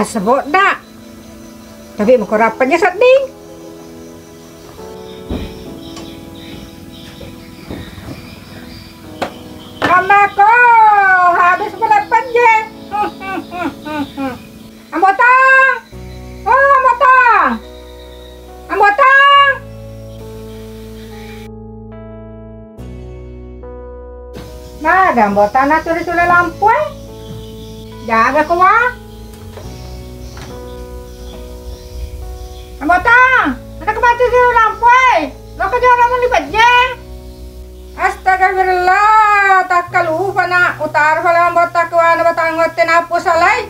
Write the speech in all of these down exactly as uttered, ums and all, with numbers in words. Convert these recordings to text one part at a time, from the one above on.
Sebodda. Tapi mako rapatnya sedding. Amako, habis berapa je? Ambotang. Oh, Ambotang. Ambotang. Maga Ambotang naturi sule lampu e? Jaga ko wa. Ambotang, ana ko mati sule lampu e. Lo ko jolo mani pejje. Astagfirullah, takkalupa na utara pale Ambotang ko wana batang otte nappu salai.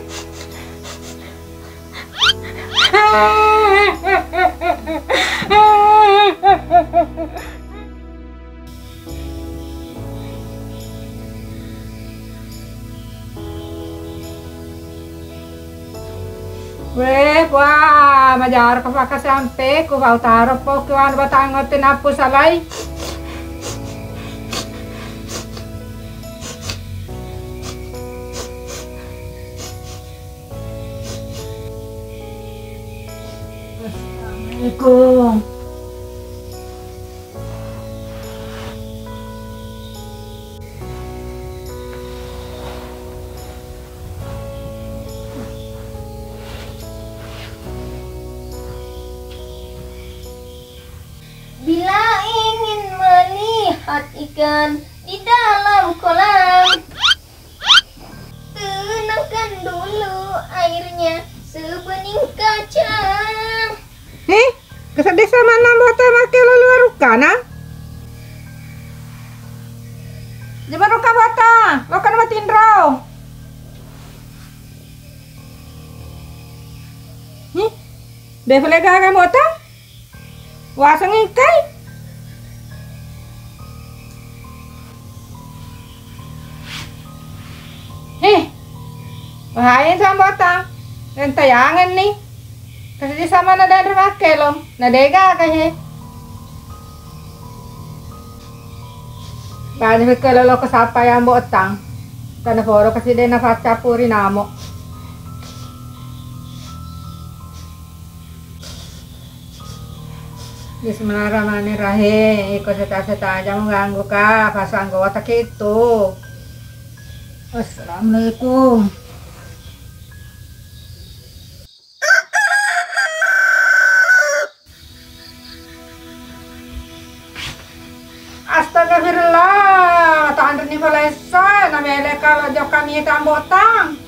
Weh, wah, majaro ko pakasampe ku pau taro po ku anu batang otte nappu salai. Assalamualaikum. Bila ingin melihat ikan di dalam kolam, tenangkan dulu airnya sebening kaca. Heh, kesedih sama nang bota make lalu arukana. Coba ruka bota, lo kan matinro. Heh, deh pale gaga bota. Waseng ikai. Heh, bahaya sambotang. Rentayangan ni. Kasi sama na dan rumah kelong. Na dega ka he. Bani mekelo lo kesapa yang botang. Tana foro kasi dena faccapuri namo. Bismillahirrahmanirrahim. Iko seta-seta aja mengganggu ka, pas anggota kitu. Assalamualaikum. Astagfirullah, tanreni balessa, namele kalo jokka mita ambotang.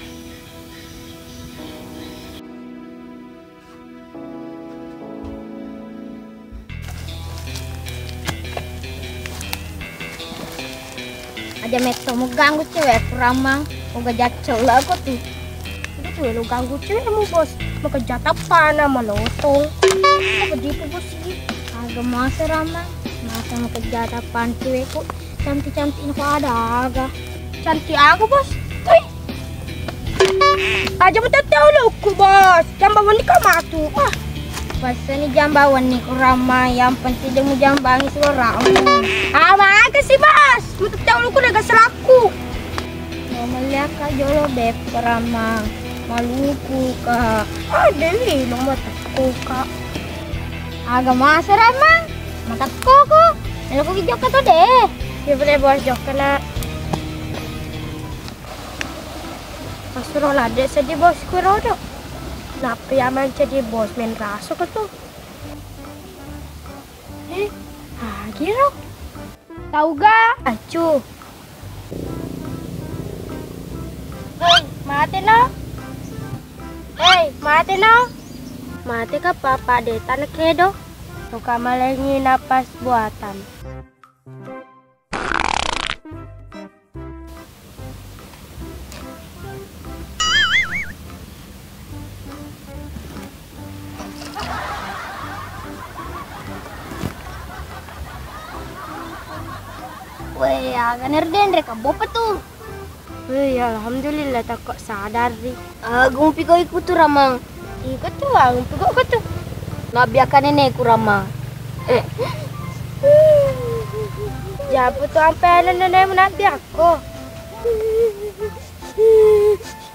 Aja metto muganggu cewek aku ramang, uga jaccel aku tuh. Itu tuh lu ganggu cewek mu bos, maka jatapana malotong. Apa di itu bos ini? Agak masa ramang, masa maka jatapan cewekku. Cantik-cantik ini kok ada aga. Cantik aku bos. Wih. Aja mutette ulukku bos. Jamba wenni ka matu. Wah. Pasani jamba wenni ku rama, yang penting dia mujambangi suaramu. Ah, makasih bos. Mutette ulukku daga selaku. Mau melihat ka jolo beb rama. Maluku ka. Ada nih nomor teko ka. Aga masa rama. Matakko ko. Melo ko jokka to deh. Iya boleh bos jokka nak. Pasuro ladde seddi bos ku rodo. Nappi aman jadi bos main raso ko tu. Eh, agiro. Tau ga? Acu. Hei, mate no. Hei, mate no. Mate ka papa de tana kedo. Toka malengi napas buatan. Weh, aga ner denre ka bopa tu. Weh, alhamdulillah takko sadar ri. Agung pigau iku tu ramang. Iko tu agung pigau ko tu. Nabiaka neneku ramang. Japu tu ampe anu nenemu nabiakko.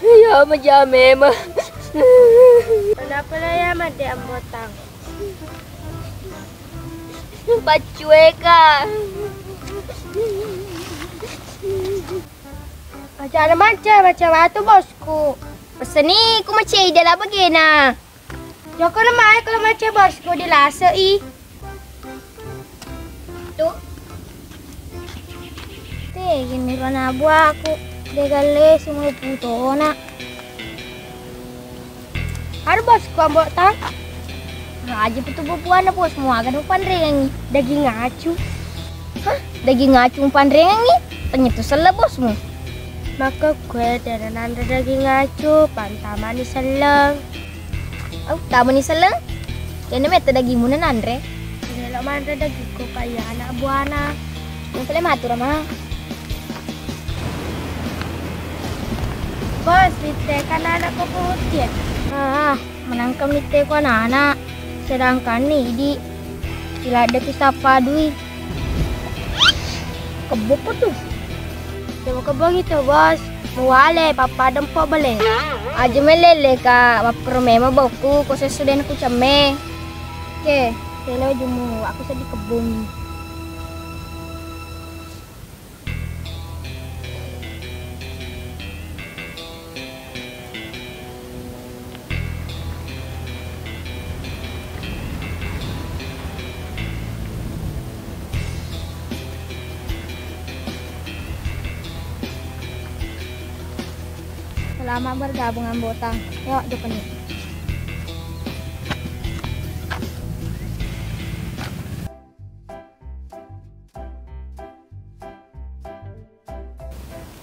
Ya maja memang. Kenapa lah ya, Made Ambotang? Paccueka. Acara macam, macam apa tuh, bosku? Peseni ku macai dalam bagena. Joko lemai kalau macam bosku dilasei. Tu. Te, gini rona buahku. Degalle semua putona. Aduh, bosku, Ambotang. Raja putu bubuana, bosmu, aga nu panrengi. Daging acu. Hah? Daging acu panrengi? Tanya tu sella, bosmu. Maka kue dena nanre daging acu, pantamani selleng. Au, tamani selleng? Kena metta dagingmu nanre. Delo manre dagingku kaya anak buana. Yang pele matur, ma. Bos, mitte kan anakku putih. Ah, menangka mitte ku anak-anak. Sedangkan ni di siladde pisappa dui. Kebbo apa tu? Coba kebbo itu, bos. Muwale, pappa dempo bele. Aja melele ka, mappero mema bokku, ko sesudah ku cemme. Oke, telo jumu, aku sedih kebungi. Selamat bergabung, Ambotang. Yuk, dukung yuk.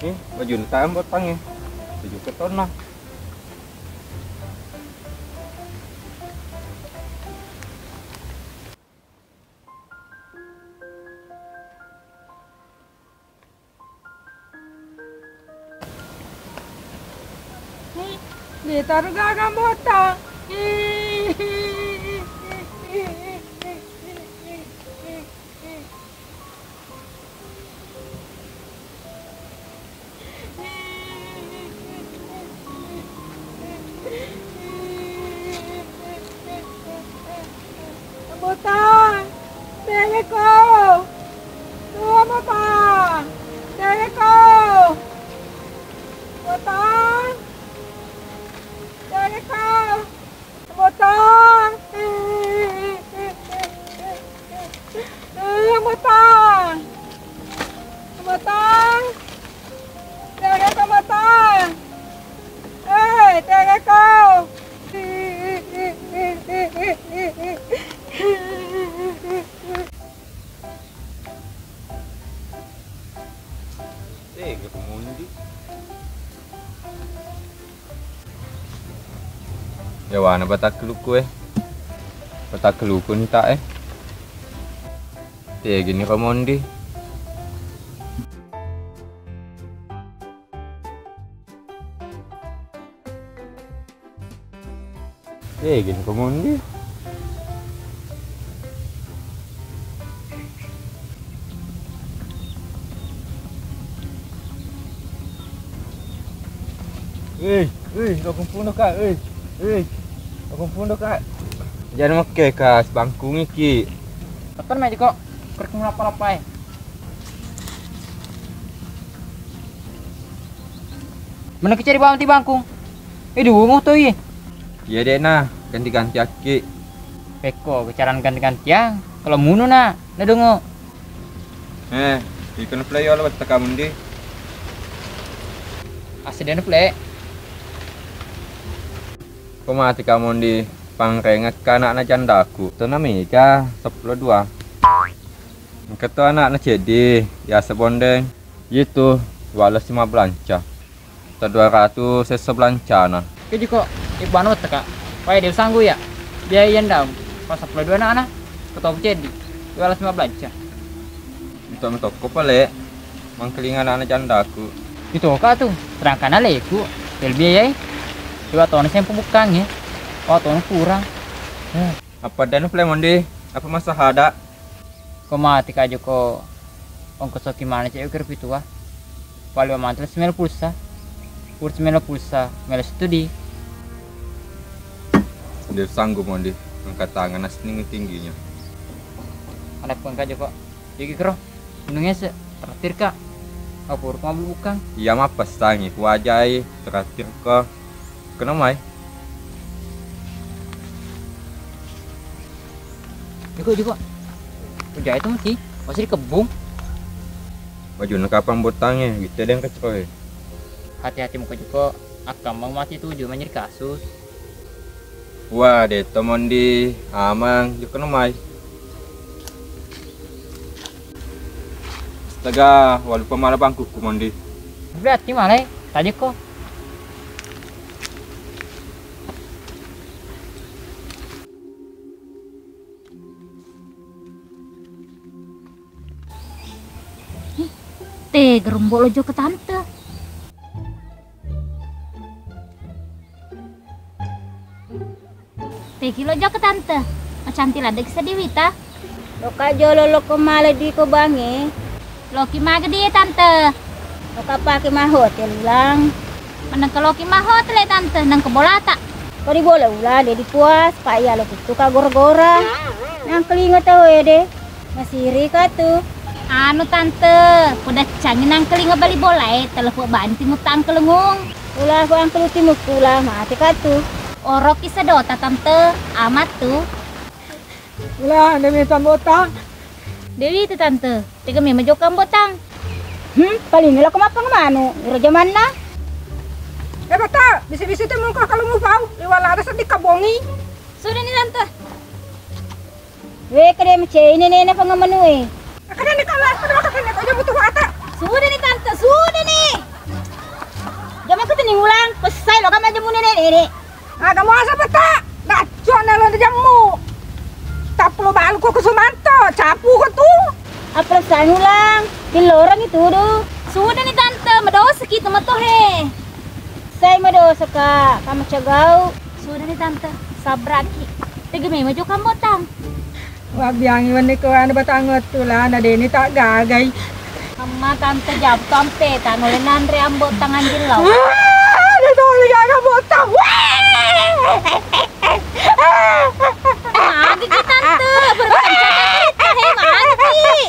Eh, baju entah Ambotang ya. Baju ketona. Ditaruh gagang Ambotang. Ambotang, tega ko. Tuo, Ambotang, tega ko. Ambotang, tega ko. Ambotang. Ambotang. Ambotang. Tega ko, Ambotang. Eh, tega ko. Tega ko Mondi. Yawana batakkeluku e. Batakkeluku ni ta e. Tegini ko Mondi. Eh, gini ko Mondi. Eh, eh, lo kumpuno ka, eh, eh, lo kumpuno ka. Jangan makke ka sebangkung iki. Kapan mai diko? Kerek ngapa-ngapai. Mana kecari bawang ti bangkung? Eh, dua mau toi. Iya, dek, nah, ganti-ganti akki. Pekko, bicaraan ganti-gantiang. Kalau munu, nak, nadongo. Eh, ikon play yo, lo batta kamu ndi. Asli play. Ko mati kamu ndi, pangrengekka anakna jandaku. Tona mega, seppulo dua. Engka to anakna ceddi, yaseng Bondeng. Yitu, wala sima belanca. Ta dua ratu sesso belancana. Keji ko, ibbana wettu ka. Wae de usanggu ya. Biaya yandau. Pas seppulo dua anakna. Keto ceddi. Wala sima belanca. Untuk metokko pale. Mangkeling anakna jandaku. Itu ka tu. Sedangkan aleku. Lebih biaya. Dua tahun saya pembukaan ya. Dua tahun kurang. Eh. Apa dan pale Mondi? Apa masalah ada? Ko mati ka joko ongkosoki maneng cewek kero pitua. Pale mantel semelo pulsa. Pur semelo pulsa, melo studi. De' sanggup Mondi angkat tangan, asning tingginya. Ada pun kaja kok. Iki kro, minung ese, traktir ka. Aku urut mabuk bukan. Iya, mappasangi ku ajai, traktir ka. Kena mai. Joko, joko. Ujai tu mesti. Masih di kebung. Baju nak kapang botange, gitu deh kecil. Hati-hati muka joko. Akang mau mati tuju manjadi kasus. Wah, de' to Mondi, amang, jokka no mai. Astaga, walupa mala bangkuku Mondi. Berarti malai, tadi ko. Te gerombo lo jokka tante. Tegi lo jokka tante, macanti ladde ki seddi wita. Loka jolo lokko male di ko bange. Loki maga di tante. Loka pake mahotel ulang. Menengka loki mahotel tante, nengka bolata. Ko di bola ulang de di puas, pak iya lo kutu ka gora-gora. Nangkelinga tau ede. Masiri ka tu. Anu tante, podaccangi nangkelinga bali bolae, telepon banti mutangkelengung. Ula ku angkeluti mukula mate ka tu. Oroki sedota tante, amat tu. Ula, anda minta bota. Dewi tu tante, tega memang jokang botang. Hmm, paling lako mappang manu, iro jamanna. Eh bata, bisi-bisi tu mungkah kalau mau bau, liwala ada sedih kabongi. Sudah nih tante. Wé, kade macéi nénéna pangamanué. Kade ni kala, kade maka kene ko jamu tuwata. Sudah ni tante, sudah ni. Jamu ko tini ulang, pesai lo kama jamu néné néné. Aga muasa peta, dacco na lo jamu. Tappulo balu ko kusumanto, capu ko tu. Apa sang ulang, pilorang itu do. Sudah ni tante, madosa kita matohe. Sai madosa ka, kama cagau. Sudah ni tante, sabraki. Tega memang jokang botang. Wabbiangngi wenni ko anu batang wettu lana deni tak gagai. Amma tante jam tampe tano le nanre ambo tangan jelau. Ada toli gaga botang. Magi ki tante, berbicara kita he magi.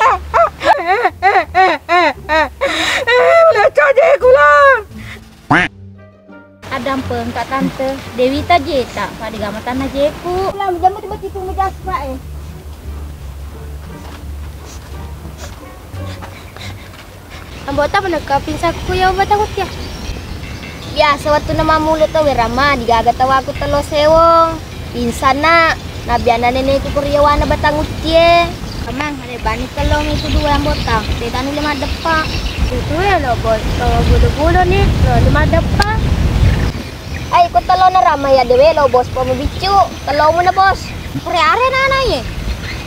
Udah caje kula. Adampengka tante, Dewi tajeta, pada gamatanna jeku. Pulang, jamu tiba tipu mejaspa eh. Ambota meneka pinsakku ya obat aku ya. Biasa wettu na mammulu to werama digaga tawaku telo sewong. Pingsanna, nabianna neneku ko riyawana batang uttie. Amang, rebani tello mitu dua ambotang, tetanu le maddeppa. Tutue lo bos, to bulo-bulo ni, lo le maddeppa. Ai, ko tello na rama ya dewe lo bos, po mabiccu, tello mu na bos. Pure are nana ye.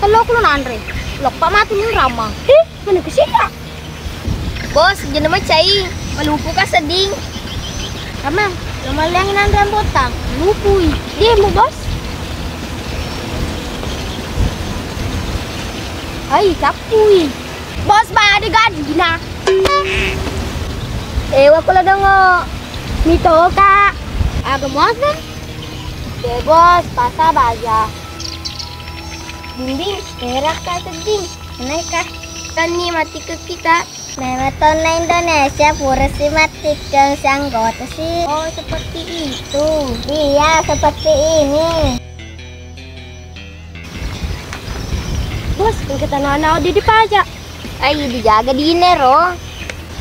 Tello kulo nanre. Loppa matu ni rama. Ih, mana kesini ya? Bos, jena macai, malupu ka sedding. Amang, lo malleangi nanre ambotang, lupui. Dia mu bos. Ai, capui. Bos, bade gadina. Ewa kula dongo. Mitoka. Aga muaseng? De bos, pasa baja. Bimbing, erakka sedding. Naika. Tanni mati ke kita. Memang tonna Indonesia pura si matikkeng si anggota si. Oh, seperti itu. Iya, seperti ini. Bos, engka tana anak di dipajak. Ai, dijaga di inero.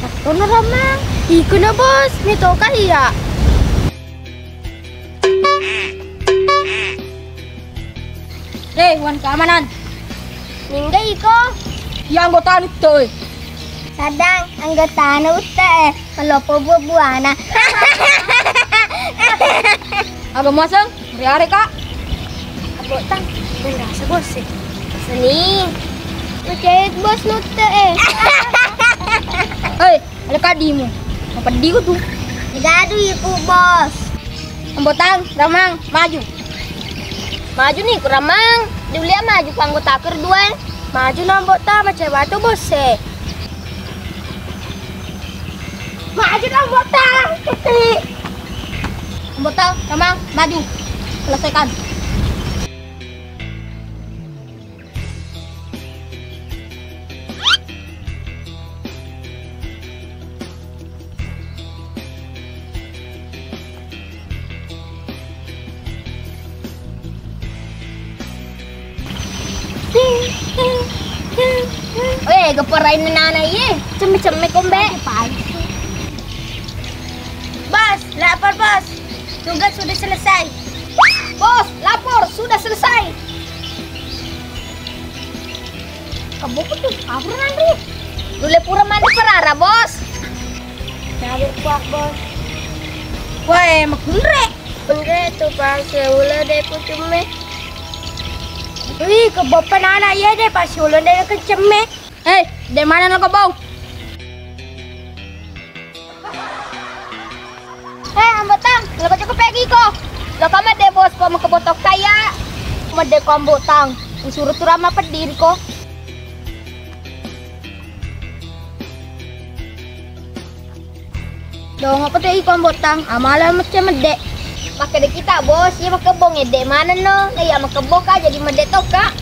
Sakkono ramang. Iko na bos, metoka iya. Eh, wan keamanan. Mingga iko? Iya anggota Utte, eh. Sadang anggota Utte, eh. Malopo buah-buahna. Aga muaseng? Riare, Kak. Abotang, berasa bos, eh. Seni. Ngecek bos Utte, eh. Hei, ada kadimu. Mapeddi ko tu. Gaduh iku, Bos. Ambotang, Ramang, maju. Maju ni ku Ramang. Diulia maju ku anggota kedua. Maju na Ambotang, macam batu, Bos, eh. Maju na Ambotang, cuti. Ambotang, Ramang, maju. Selesaikan. Ega perai nana iye, cemme-cemme kombe. Bos, lapor bos. Tugas sudah selesai. Bos, lapor sudah selesai. Kebbu tuh, aku nanti. Dule pura mandi perara, bos. Sabar kuat, bos. Wae, makunre. Kunre tu pas ulo de ku cemme. Wih, kebbu penana iye de pas ulo de ku cemme. Hei, de mana no kebbu? Eh, Ambo Tang, lo kocok pegi ko. Lo kama de bos ko mekebotokka ya. Mede ko Ambo Tang, usuru turama pediri ko. Dong apa tu iko Ambo Tang, amala mecce mede. Makkeda kita bos, iya makebbo ngedde manenno. Iya makebbo ka jadi mede tokka.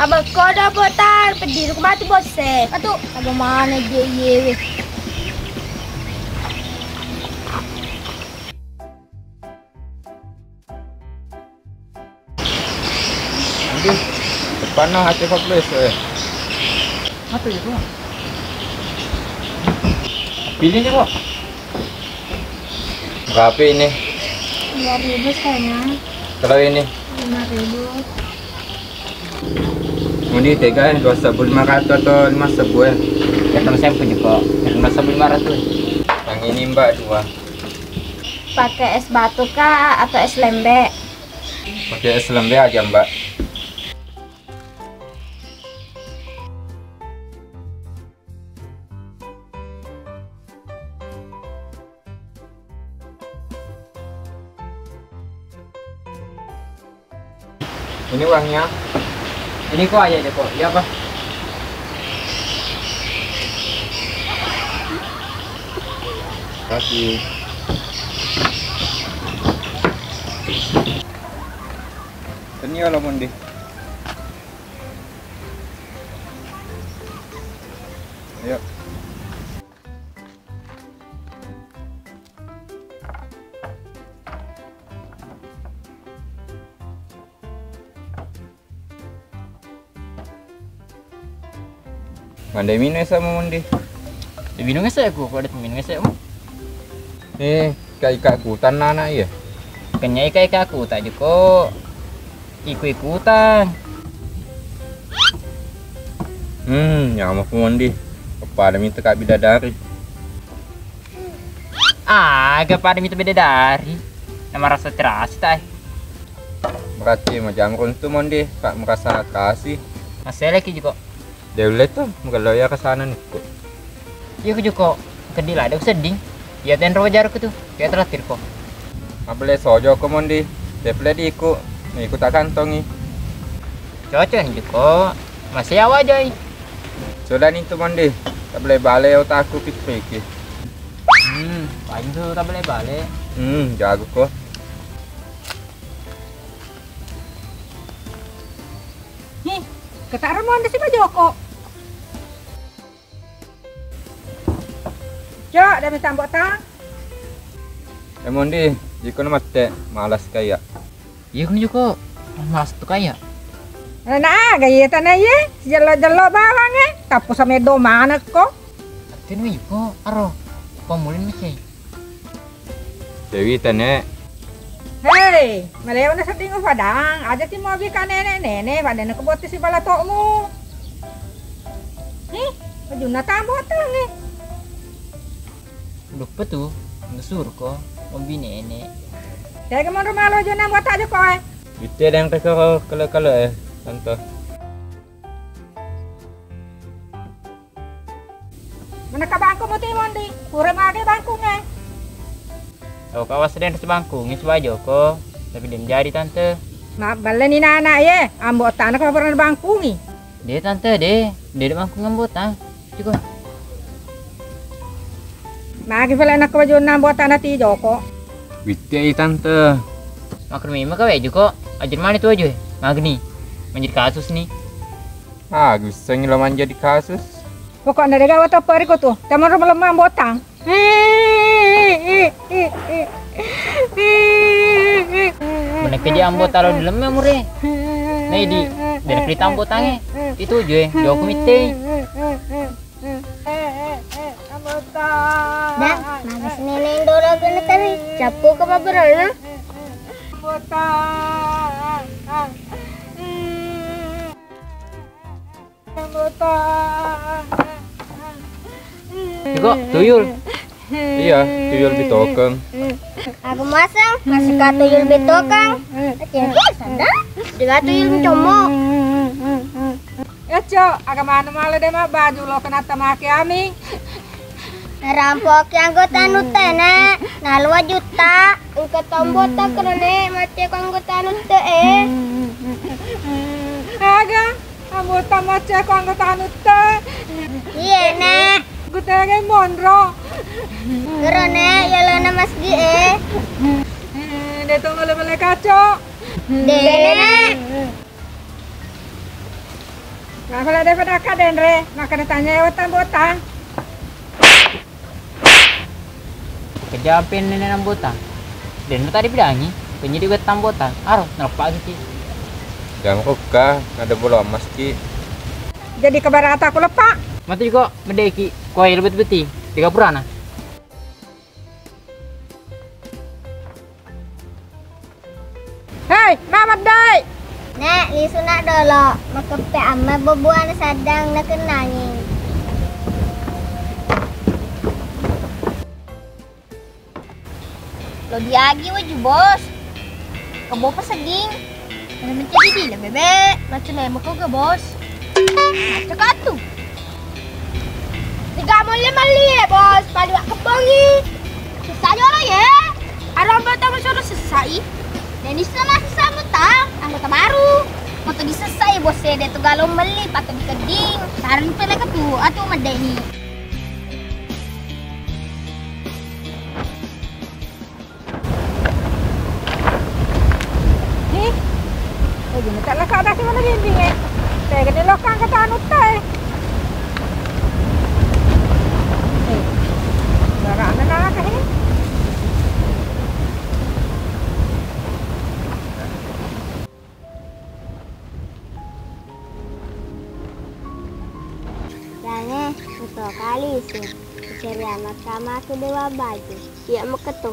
Abang kodo botar, peddi ku mati bos e. Atu, aga mana dia iye we. Nanti depannya H C empat belas eh. Apa itu? Pilih nih kok. Berapa ini? Dua ribu sayang. Kalau ini? Lima ribu. Mudi tega ya, dua sebu lima ratus atau lima sebu ya? Ya, kalau saya punya kok, lima sebu lima ratus. Yang ini, Mbak, dua. Pakai es batu kah atau es lembe? Pakai es lembe aja, Mbak. Ini uangnya. Ini kok aja deh kok. Iya apa? Kasih. Ini ya, Mondi. Ayo. Mande minung ese mu, Mondi? Di minung ese ku, kok ada minung ese mu? Eh, ika-ika kutan anak iya. Kenya ika-ika kuta jeko. Iku-ikutan. Hmm, nyamuk Mondi. Kepada minta kak bidadari. Aga pada minta bidadari. Nama rasa terasi tai. Berarti majang runtu Mondi, kak merasa kasih. Masalah ki jeko. Deulle tu, magello iya kesana nikku. Iya ku jeko, keddi ladde ku sedding. Iya tenro wajarku tu, iya terakhir ko. Mabele sojo ko Mondi, deple diku, niku tak kantongi. Cocok ni jeko, masih awajai. Sudah ni tu Mondi, tak bele bale otakku pikirki. Hmm, paling tu tak bele bale. Hmm, jago ko. Hi, ketak remo anda si bajoko. Cok, dami tambok tang. Eh Mondi, jiko na mette, malas kaya. Iya kono joko, malas tu kaya. Nah, gaya tanah iya, jello-jello bawang eh, tappu samedo manekko. Tenu joko, aro, pamulin mece. Dewi tene. Hei, malewa na sedding upadang, aja ti mobi ka nene-nene, pada na kebotti si bala tokmu. Hi, bajunna tambotang eh. Lupa tu, nusur ko, mobi nene. Tega monro malo jona buat aja ko eh. Bitte deng teko kalo-kalo eh, tante. Manakka bangku muti Mondi, pura mage bangkungnge. Tau kawas den res bangkungnge suwa joko, tapi den jadi tante. Mabballani nana ye, ambo tana ko pura bangkungi. De tante de, de bangkung ambo tang. Cuko. Magi pale nak wajunna ambo tana ti joko. Witte i tante. Makrumi maka we joko, ajin mani tu aja, magni. Menjadi kasus nih. Ah, gusengngi lo manjadi kasus. Pokokna dega wata periko tu. Tamaro melemah botang. Menekedi ambo talo di lemme mure. Nei di, dena pelita ambo tange. Itu je, joko mitte. Dah, magas neneng dolo kena tadi. Cappu ke paberana. Iko, tuyul. Iya, tuyul bitokeng. Aku masang, masih ka tuyul bitokeng. Acil, sadar? Dengan tuyul mencomok. Ya, Cok, aga maneng male de' mabbaju lo kenata make ami. Narampoki anggota nutte, Nek. Nalua juta. Engka tambo takkero, Nek, maceko anggota nutte, eh. Aga, anggota maceko anggota nutte. Iya, Nek. Gutege monro. Gero, Nek, yolona masgi, eh. De' to male-male kaco. De', Nek. Makkeda de' pada akka denre, makkeda tanya e wettang botang. Kejam pen nene nambotang. Denre tadi bidangi, penyidi wettang botang. Aro, naleppaki ki. Jam kokka, ada bolo emas ki. Jadi kebarata aku lepak. Mati juga medeki, koi lebet beti, tiga purana. Hei, Mamat Dai! Nek, lisuna dolo. Makeppe amma bebuana saddang nakennangi. Lo diagi waju, Bos. Kebo pesedding. Mana mencadi dila, Bebe? Macam apa kau ke, Bos? Macam katu. Tiga mulle melli e, Bos, paliwak kebongi. Susah jolo ye. Arombo tamu suruh sesai. Denis sama susah mutang, anggota baru. Mau tadi sesai, Bos, ya, dia tuh galau melli, patut dikedding. Taruh pele ke tuh, atuh medeni. Ih, oh, gini, tak lasa ada sih mana dinding, eh. Saya gini lokang kata anu teh. Eh, barang anak, eh. Yange, betul kali sih. Cari anak sama aku dewa baju. Iya, meketu.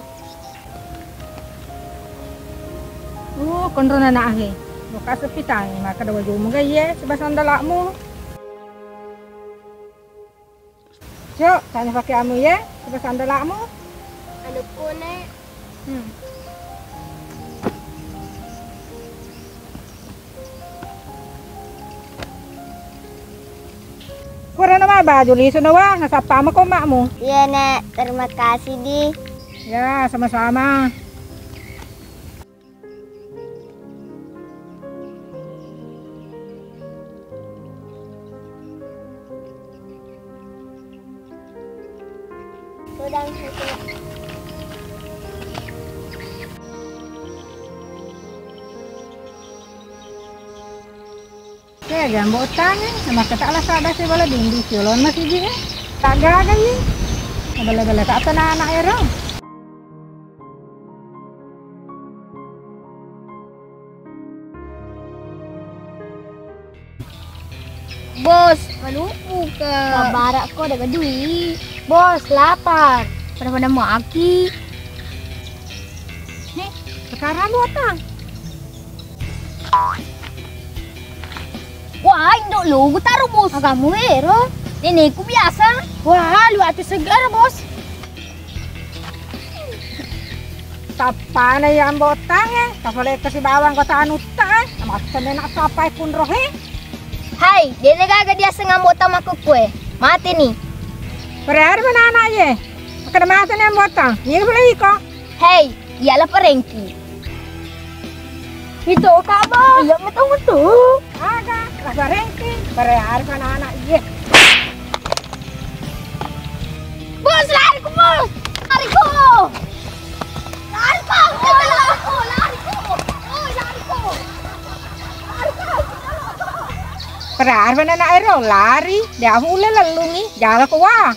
Uh, konro anak ahe. Buka sepi tangi, maka dewa jumu ga iye, sebab sandalakmu. Cuk, tanya pakai amu ye, coba sandalakmu. Anu pune. Hmm. Kurang nama baju lisu nawa, nasapa mako makmu. Iya, Nek. Terima kasih, Di. Ya, sama-sama. Tudang. Oke, jambo utangnge, namakka ta' lasa' dasi bala dindi, siolonna siji e. Ta' gaga i. Bela-bela ta' tana anak ero. Bos, malupu ka. Sabar ko, de' ga dui. Bos, lapar. Pada-pada maki. Nih, sekarang lu apa? Wah, indo' lo, gua taruh, Bos. Kamu ero. Nenekku biasa. Wah, lu atu segar, Bos. Tappana iya ambo utangnge, tasolekka sibawa anggota anu utte, namattenne na' sappai kunro he. Hai, de' na gaga diaseng ambo utang makkukkue. Mateni. Perari mana anak ye? Makkeda mateni ambo utang. Iya boleh iko. Hei, iya la perengki. Itu kak, Bos. Iya, metu-metu. Aga, rasa rengki, bare harga anak-anak, iya. Bos, lari ku, Bos. Lari ku. Lari ku. Lari ku, lari ku. Oh, lari ku. Lari ku. Bare harga anak-anak ero, lari. Dia hule lelungi, jalan ku, wah.